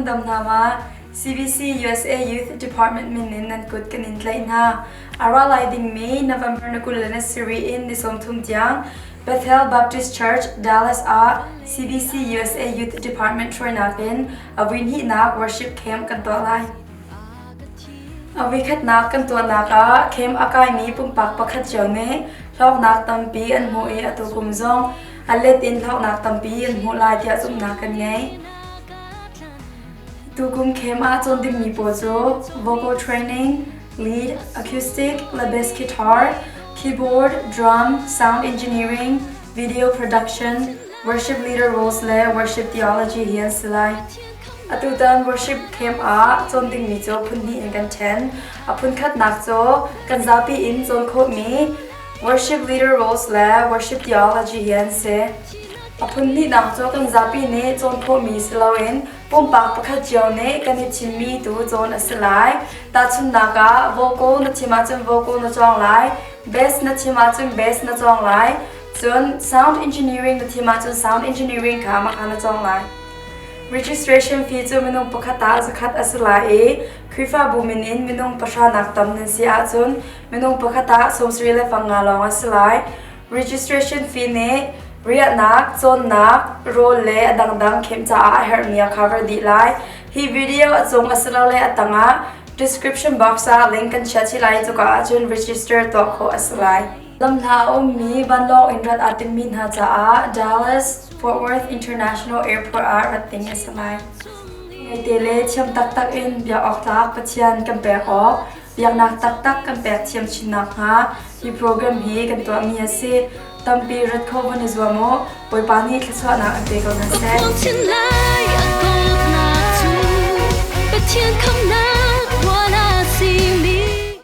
Nan dam hna ma? CBC USA Youth Department min in nan kut kan in tlaih hna. A ra lai dingmi November na 20 le na sarih in ni 30 tiang Bethel Baptist Church, Dallas ah CBC USA Youth Department hruainak in a vuihnihnak worship camp kan tuah lai. A voikhatnak kan tuahnak ah camp a kaimi pumpak pakhat cio nih hlawknak tampi an hmuh i atu kum zong a let in hlawknak tampi an hmuh lai tiah zumhnak kan ngei. Tukum camp ah cawn dingmi pawl cu vocal training, lead, acoustic le bass guitar, keyboard, drum, sound engineering, video production, worship leader roles le worship theology hi an si lai. Atutan worship camp ah cawn dingmi cu phunhnih in kan ṭhen. A phunkhatnak cu kan zapi in cawn khawhmi worship leader roles le worship theology hi an si. A phunhnihnak cu kan zapi nih cawn khawhmi si loin pumpak pakhat cio nih kan i thimmi tu cawn a si lai. Tahchunhnak ah vocal na thim ahcun vocal na cawng lai, bass na thim ahcun bass na cawng lai, cun sound engineering na thim ahcun sound engineering kha mah kha na cawng lai. Registration fee cu minung pakhat ah zakhat a si lai i Khrihfabu min in minung pahra nak tam nan si ahcun minung pakhat ah 70 le 5 lawng a si lai. Registration fee nih riahnak, cawnnak, rawl le a dangdang khem caah a herhmi a cover dih lai. Hi video a cung asilole a tangah description box ah link kan chiah chih lai i cuka ahcun register tuah khawh a si lai. Lamhla a ummi vanlawng in rat aa timmi hna caah Dallas Fort Worth International Airport ah rat ding a si lai. Ngaite le thiam taktak in biak awk tlak Pathian kan pek awk, biaknak taktak kan pek thiam chin nakhnga hi program hi kan tuahmi a si. Tampi rat kho van i zuam u. Bawipa nih thluachuahnak an pe ko hna seh. Pathian khamnak.